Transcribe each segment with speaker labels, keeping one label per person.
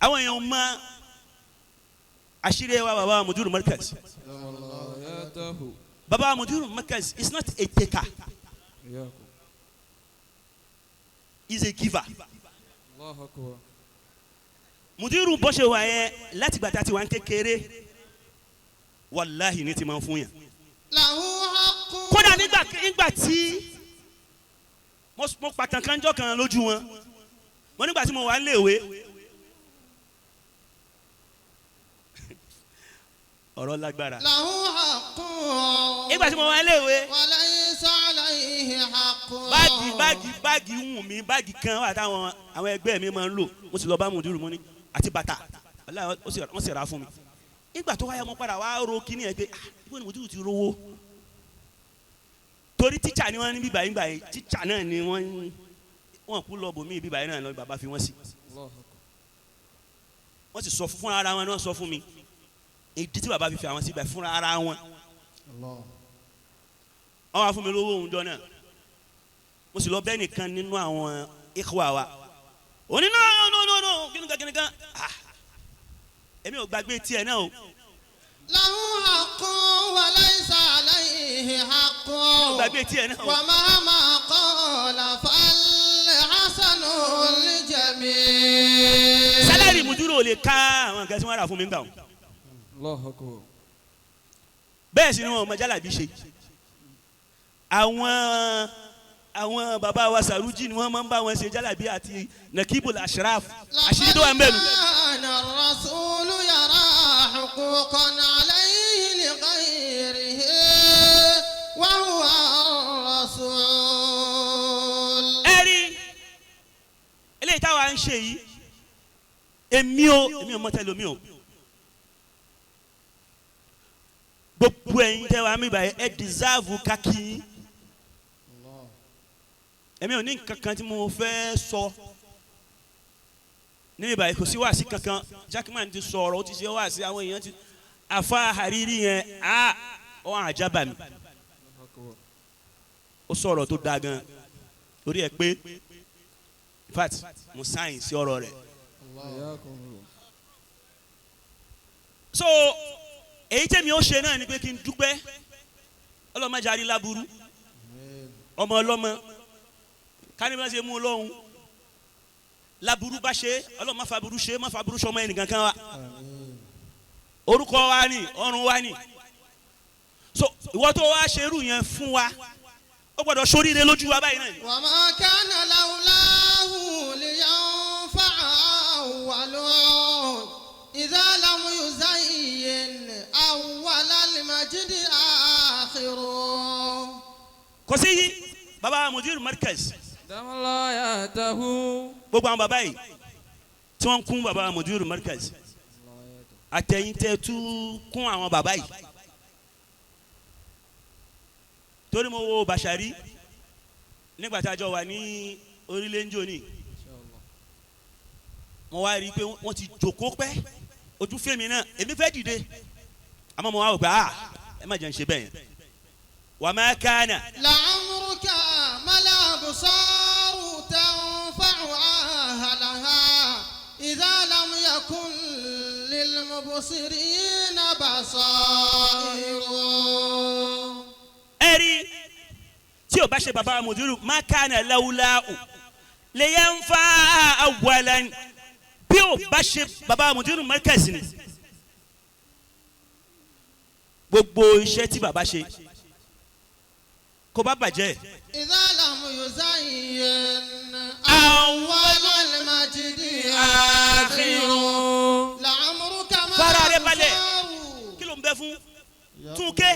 Speaker 1: Àwọn èèyàn mọ àṣírí wa bàbá Mudiru Markaz. Bàbá Mudiru Markaz is not a taker, he is a giver. Mudiru bó ṣe wà yẹn láti gbàtà tí wà ń kékeré, wàláhì ní ti máa ń fún yàn. Kódà nígbà tí mo pàtàkì kanjọ́ kan lójú wọn, mo nígbà tí mo wà níléèwé, ọ̀rọ̀ lágbára. Nígbà tí mo wà níléèwé, báàgì ń wù mí, báàgì kan wà táwọn àwọn ẹgbẹ́ mi máa ń lò, mo sì lọ bá Mudiru mo ní àti bàtà, wọ́n sì rà fún mi. Nígbà tó wáyà mo padà wá ro kíní ẹ pé ibo ni Mudiru ti rówó, torí tíṣà ni wọ́n ní bíbá yín gbà yín, tíṣà náà ni wọ́n kú lọ bòmí bíbá yín náà lọ bàbá fi wọ́n sí. Wọ́n sì sọ fún ara wọn ni wọ́n sọ fún mi ìdí tí bàbá fi fi àwọn síbẹ̀ fúnra ara wọn. Wọ́n wá fún mi lówó òun jọ náà, mo sì lọ bẹ́ẹ̀ nìkan nínú àwọn ikhwa wa, òní náà no no no kíníkan kíníkan, ah èmi ò gbàgbé tiẹ̀ náà o.
Speaker 2: Lahu haqqun wa laysa alayhi haqqun.
Speaker 1: Ò gbàgbé tiẹ̀ náà o.
Speaker 2: Wa mahma qala fal hasanul jamil.
Speaker 1: Sálárì Mudiru ò lè ká àwọn nǹkan tí wọ́n rà fún mi gbà wọn. Bẹ́ẹ̀ sì ni wọn ò mọ jálàbí ṣe. Àwọn bàbá wa Sàrújì ni wọ́n máa ń bá wọn ṣe jálàbí àti Nakibul Ashraf àṣírí tó wà ń bẹ̀ nù.
Speaker 2: Kana ar-rasulu yara huquqan alayhi li ghayrihi wa huwa ar-rasul.
Speaker 1: Ẹ rí eléyìí táwa ń ṣe yìí, èmi ò mọ tẹ́lẹ̀ omi o. Gbogbo ẹ̀yin tẹ́ wàá mi báyìí ẹ dìsáàvù kákì. Èmi ò ní nǹkan kan tí mo fẹ́ sọ níbi báyìí, kò sí wáàsí kankan. Jackman ti sọ̀rọ̀, ó ti ṣe wáàsí, àwọn èèyàn ti àfa Hariri yẹn a ó hàn àjábà mi, ó sọ̀rọ̀ tó dáa gan torí ẹ pé in fact mo sáyìn sí ọ̀rọ̀ rẹ̀. So èyí tẹ̀mí ó ṣe náà ni pé kí n dúpẹ́, ọlọ́mọdé arí láburú, ọmọ ọlọ́mọ kánibà ṣe mú lọ́hùn láburú bá ṣe, ọlọ́mọ má faburú ṣe, má faburú ṣọmọ ẹnìkan kan wa, orúkọ wa ni ọrùn wa ni. So ìwọ tó wá ṣerú yẹn fún wa, ó gbọ́dọ̀ ṣoríire lójú wa báyìí náà.
Speaker 2: Wa ma kana lawlahu liyanfa'a awwalun idha lam yuzayyin awwalal majdi akhiru.
Speaker 1: Kò sí yí baba Mudiru Markaz, gbogbo àwọn baba yìí tí wọ́n kún baba Mudiru Markaz, àtẹ̀yìntẹ̀ tún kún àwọn baba yìí, torí mo wo Bàṣàrí nígbà tá a jọ wà ní orílẹ̀ ń jò ní, mo wá rí i pé wọ́n ti jòkó pẹ́, ojú fèmí náà èmi fẹ́ dìde, àmọ́ mo wá wò pé ah ẹ má jẹ́ ń ṣe bẹ́ẹ̀ yẹn. Wa ma kana
Speaker 2: la'amruka mal absaru tanfa'u ahlaha idha lam yakun lil mubsirina basairu.
Speaker 1: Ẹ̀rí tí o bá ṣe bàbá Mudiru ma kana lawla'u liyanfa awwalan, bí o bá ṣe bàbá Mudiru Markaz ni gbogbo iṣẹ́ tí bàbá ṣe kò bá bàjẹ́.
Speaker 2: Idha lam yuzayyin awwalal majdi akhiru la'amruka ma
Speaker 1: fara rẹ balẹ̀, kí ló ń bẹ fún túnké.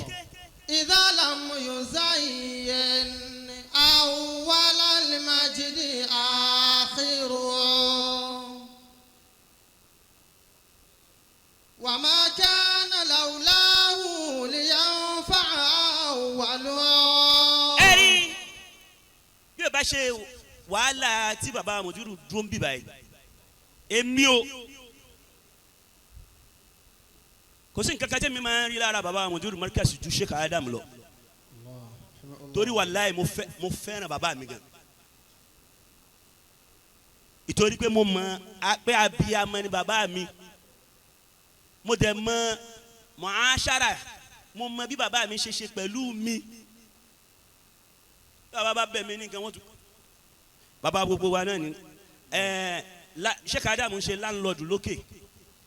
Speaker 2: Idha lam yuzayyin awwalal majdi akhiru wa ma kana lawlahu liyanfa'a awwalu.
Speaker 1: Ẹ̀rí bí o bá ṣe wàhálà tí bàbá Mudiru dúró ń bì báyìí, èmi o kò sí nǹkan kan tẹ́ mi máa ń rí lára bàbá Mudiru Markaz ju Sheikh Adam lọ, torí wàláhì mo fẹ́ràn bàbá mi gan. Ìtorí pé mo mọ̀ pé abiyamọ ni bàbá mi, mo dẹ̀ mọ̀ mọ̀áṣára, mo mọ̀ bí bàbá mi ṣe ṣe pẹ̀lú mi. Bàbá bá bẹ̀ mí ní nǹkan wọ́n tún bàbá gbogbo wa náà ni. Sheikh Adamu ń ṣe láńlọ́ọ̀dù lókè,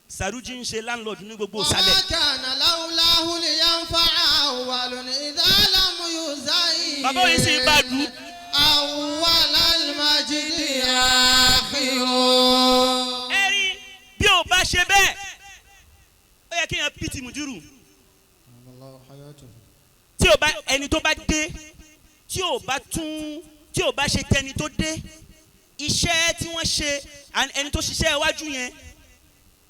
Speaker 1: Saruji ń ṣe láńlọ́ọ̀dù ní gbogbo ìsàlẹ̀.
Speaker 2: وما كان لولاه لينفع أول إذا لم يزين
Speaker 1: Bàbá òye sì bá dùn.
Speaker 2: أول المجد آخر.
Speaker 1: Ẹ rí bí o bá ṣe bẹ́ẹ̀, ó yẹ kéèyàn pìtì mùdírù. Tí o bá ẹni tó bá dé, tí o bá tún, tí o bá ṣe tẹni tó dé, iṣẹ́ tí wọ́n ṣe, ẹni tó ṣiṣẹ́ iwájú yẹn,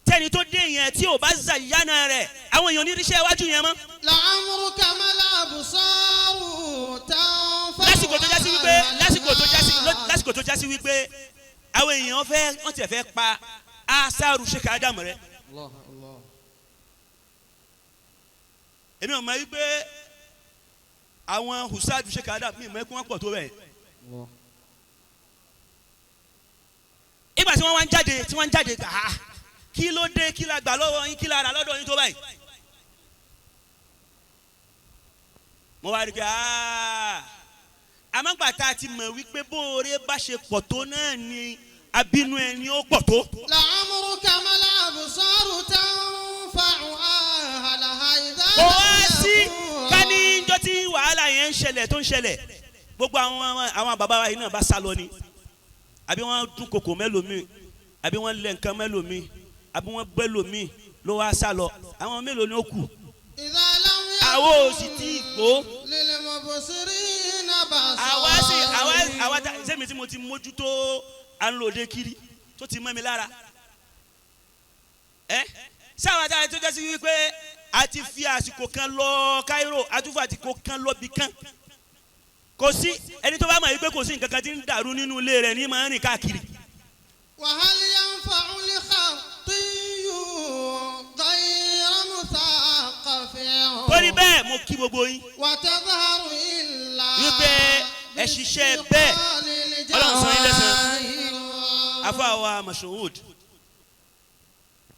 Speaker 1: tẹni tó dé yẹn, tí o bá zàyànà rẹ̀, àwọn èèyàn oníríṣẹ́ iwájú yẹn mọ́.
Speaker 2: لعمرك ما الأبصار تنفع.
Speaker 1: Lásìkò tó jásí wípé àwọn èèyàn fẹ́, wọ́n tiẹ̀ fẹ́ pa asaru Sheikh Adam rẹ̀.
Speaker 2: الله الله.
Speaker 1: Èmi ò mọ̀ wípé àwọn husadu Sheikh Adam mi mọ̀ ẹ́ kí wọ́n pọ̀ tó bẹ́ẹ̀.
Speaker 2: الله.
Speaker 1: Ìgbà tí wọ́n wá ń jáde, tí wọ́n ń jáde, ah, kí ló dé? Kí la gbà lọ́wọ́ yín? Kí la rà lọ́dọ̀ yín tó báyìí? Mo wá rí i pé àmọ́ gbà tá a ti mọ̀ wípé bóore bá ṣe pọ̀ tó náà ni abínú ẹni ó pọ̀ tó.
Speaker 2: لعمرك ما الأبصار تنفع أهلها إذا
Speaker 1: Kò wá sí
Speaker 2: لم
Speaker 1: ká ní njọ́ tí wàhálà yẹn ń ṣẹlẹ̀ tó ń ṣẹlẹ̀, gbogbo àwọn bàbá wa yìí náà bá sá lọ ni, àbí wọ́n dún kòkò mẹ́lòmíì, àbí wọ́n lẹ̀ nǹkan mẹ́lòmíì, àbí wọ́n gbẹ́ lòmíì ló wá sá lọ, àwọn mélòó ni ó kù?
Speaker 2: إذا لم
Speaker 1: Àwa ò sì tí ì gbó.
Speaker 2: للمبصرين بصائر.
Speaker 1: Àwa sì àwa ta sẹ́mi tí mo ti mójútó à ń lòde kiri tó ti mọ́ mi lára. Ẹ sáwọn àtàwọn tó jásí wípé a ti fi àsìkò kan lọ Cairo, àtúfò àsìkò kan lọ bì kan. Kò sí ẹni tó bá mọ̀ wípé kò sí nǹkan kan tí ń dàrú nínú ilé rẹ̀ ní máa ń rìn káàkiri.
Speaker 2: وهل ينفع الخطي غير مثقف.
Speaker 1: Torí bẹ́ẹ̀ mo kí gbogbo yín
Speaker 2: وتظهر إلا
Speaker 1: wípé ẹ ṣiṣẹ́ bẹ́ẹ̀. Ọlọ́run san yín lẹ́san. Afáwa Mashood,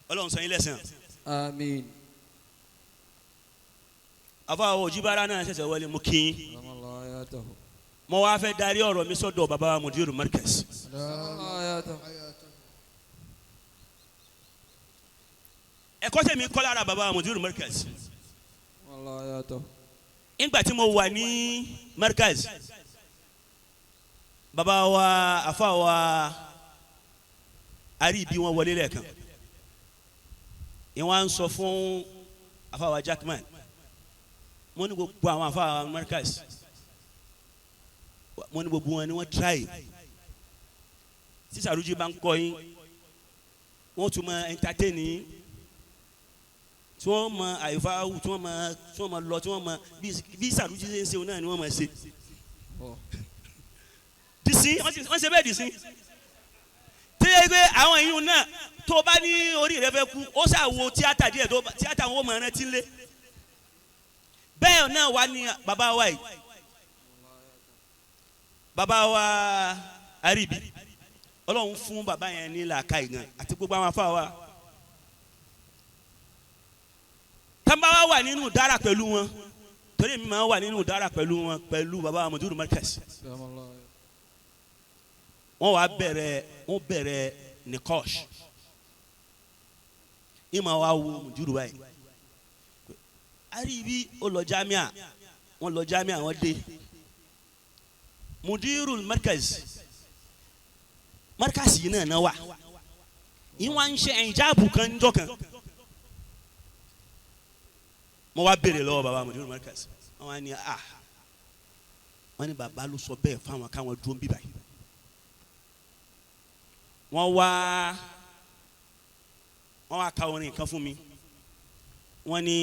Speaker 1: Ọlọ́run san yín lẹ́san.
Speaker 3: Àmín.
Speaker 1: Afáwa Òjìbára náà ṣẹ̀ṣẹ̀ wọlé, mo kí yín. Mo wá fẹ́ darí ọ̀rọ̀ mi sọ́dọ̀ bàbá wa Mudiru Markaz. Ẹ̀kọ́ tẹ̀mí kọ́ lára bàbá wa Mudiru Markaz. Nígbà tí mo wà ní Markaz, bàbá wa afa wa àríbi wọn wọlé lẹ́ẹ̀kan, ìwọ́n á ń sọ fún afa wa Jackman, mo ní gbogbo àwọn afa wa Markaz, mo ní gbogbo wọn ni wọ́n try. Tí Saruji bá ń kọ́ yín, wọ́n tún máa entertain yín, tí wọ́n mọ àyífáwù, tí wọ́n mọ lọ, tí wọ́n mọ bí Saruji ṣe ń ṣe náà ni wọ́n máa ṣe dìsín. Wọ́n ṣe bẹ́ẹ̀ dìsín tí yẹ pé àwọn èèyàn náà tó bá ní orí rẹ fẹ́ kú, ó ṣàwo tíátà díẹ̀, tó tíátà wọn ò mọ̀ ẹran tí ń lé bẹ́ẹ̀ náà wà ní bàbá wa yìí, bàbá wa Àríbi. Ọlọ́run fún bàbá yẹn ní làákàyè gan àti gbogbo àwọn afá wa tánbà wa wà nínú dára pẹ̀lú wọn, torí mi máa wà nínú dára pẹ̀lú wọn, pẹ̀lú bàbá wa Mudiru Markaz. Wọ́n wá bẹ̀rẹ̀, wọ́n bẹ̀rẹ̀ nìkọ́ṣ, ìmọ̀ wa wo Mudiru báyìí. Àríbi ó lọ jámíà, wọ́n lọ jámíà, wọ́n dé. Mudiru Markaz, Markaz yìí náà wà, ìwọ̀n ń ṣe ẹ̀ǹjáàbù kan níjọ́ kan. Mo wá béèrè lọ́wọ́ baba Mudiru Markaz, wọ́n wá ní a wọ́n ní baba ló sọ bẹ́ẹ̀ fáwọn káwọn dúró ń bí báyìí. Wọ́n wá ka orin kan fún mi, wọ́n ní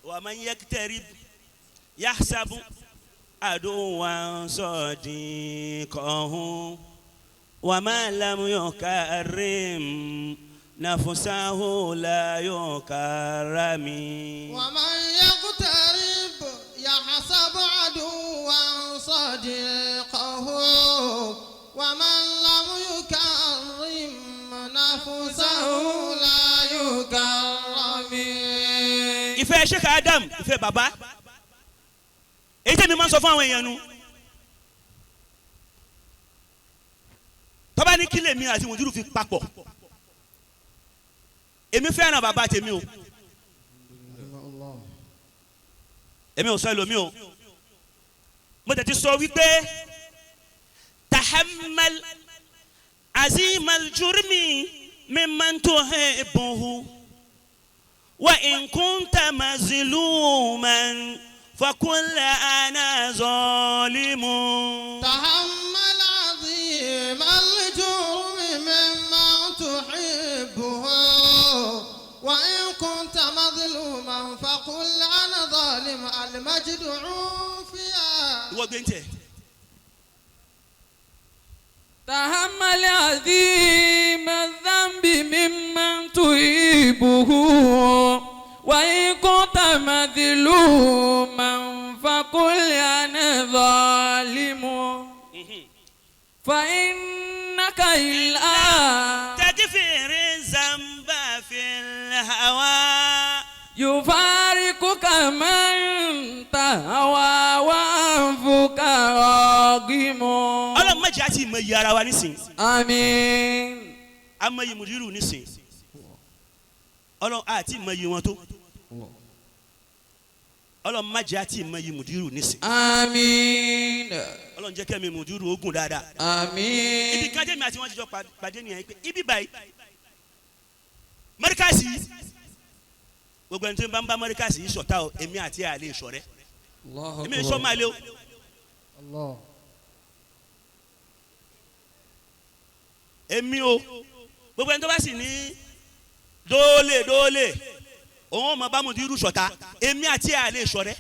Speaker 1: wa man yaktarib yahsabu aduwan sadiqahu wa ma lam yukarrim nafusahu la yukarrami.
Speaker 2: ومن يقترب يحسب عدوا صديقه. صديقه ومن لم يكرم نفسه لا يكرم.
Speaker 1: Ìfẹ́ Sheikh Adam, ìfẹ́ bàbá, èyí tẹ̀mí máa ń sọ fún àwọn èèyàn nu. Tọ́ba ní kí lèmi àti mùdírù fi papọ̀, èmi fẹ́ràn bàbá tèmi o, èmi ò sọ ẹlòmí o. Mo tètè sọ wípé tahammal azimal jurmi mimman tuhibbuhu wa in kunta mazluman fakul ana zalimun.
Speaker 2: تحمل عظيم الجرم مما تحبه وإن كنت مظلوما فقل أنا ظالم المجد عوفيا.
Speaker 1: Ìwọ gbé ń tẹ.
Speaker 3: تحمل عظيم الذنب ممن تهيبه وإن كنت مظلوما فقل أنا ظالم فإنك إلا
Speaker 1: تغفر الذنب في الهوى
Speaker 3: يفارقك من تهوى وأنفك راغم.
Speaker 1: Ọlọ́run má jẹ́ àti ìmọ̀ iye ara wa nísìn.
Speaker 3: آمين.
Speaker 1: Àmọ́ iye mùdírù nísìn. Ọlọ́run àti ìmọ̀ iye wọn tó. Ọlọ́run má jẹ́ àti ìmọ̀ iye mùdírù nísìn.
Speaker 3: آمين.
Speaker 1: Ọlọ́run jẹ́ kẹ́mi mùdírù ogun dáadáa. Ibi
Speaker 3: آمين.
Speaker 1: kan jẹ́mi àti wọn ti jọ pàdé nìyẹn pé ibi báyìí mọ́ríkàsì, gbogbo ẹni tó ń bá ń bá mọ́ríkàsì yìí ṣọ̀tá o, èmi àti ẹ̀ àlè ṣọ̀rẹ́. Èmi ìṣọ́ máa lé o. Èmi o, gbogbo ẹni tó bá sì ní dóòlè dóòlè òun ò mọ bá mùdírù ṣọ̀tá, èmi àti ẹ̀ àlè ṣọ̀rẹ́.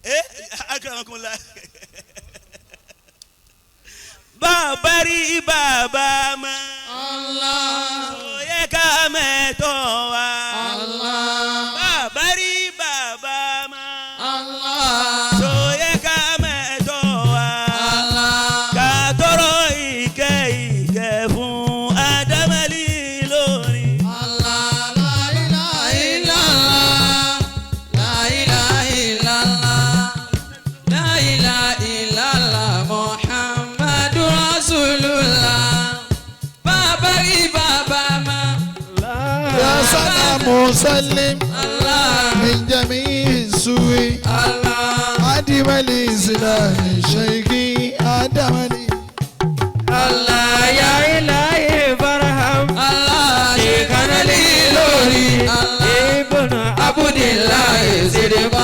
Speaker 1: Ẹ akramakumullah. Bàbá rí bàbá mọ́.
Speaker 2: الله
Speaker 1: Ó yẹ ká mẹ́tọ́ wa.
Speaker 2: الله
Speaker 1: Bàbá rí bàbá mọ́.
Speaker 2: الله
Speaker 1: Ó yẹ ká mẹ́tọ́ wa.
Speaker 2: الله
Speaker 1: Ká tọrọ ìkẹ́ ìkẹ́ fún Ádámálì lórí.
Speaker 2: الله لا إله إلا الله
Speaker 3: لا إله إلا الله لا إله إلا الله محمد رسول الله بابا بابا ما
Speaker 4: يا سلام سلم
Speaker 3: الله
Speaker 4: من جميع السوء
Speaker 3: الله
Speaker 4: عدم الإسلام شيخي آدم علي
Speaker 3: الله
Speaker 5: يا إلهي فارحم
Speaker 3: الله
Speaker 5: شيخنا لي لوري
Speaker 3: الله
Speaker 5: ابن
Speaker 3: عبد الله صدق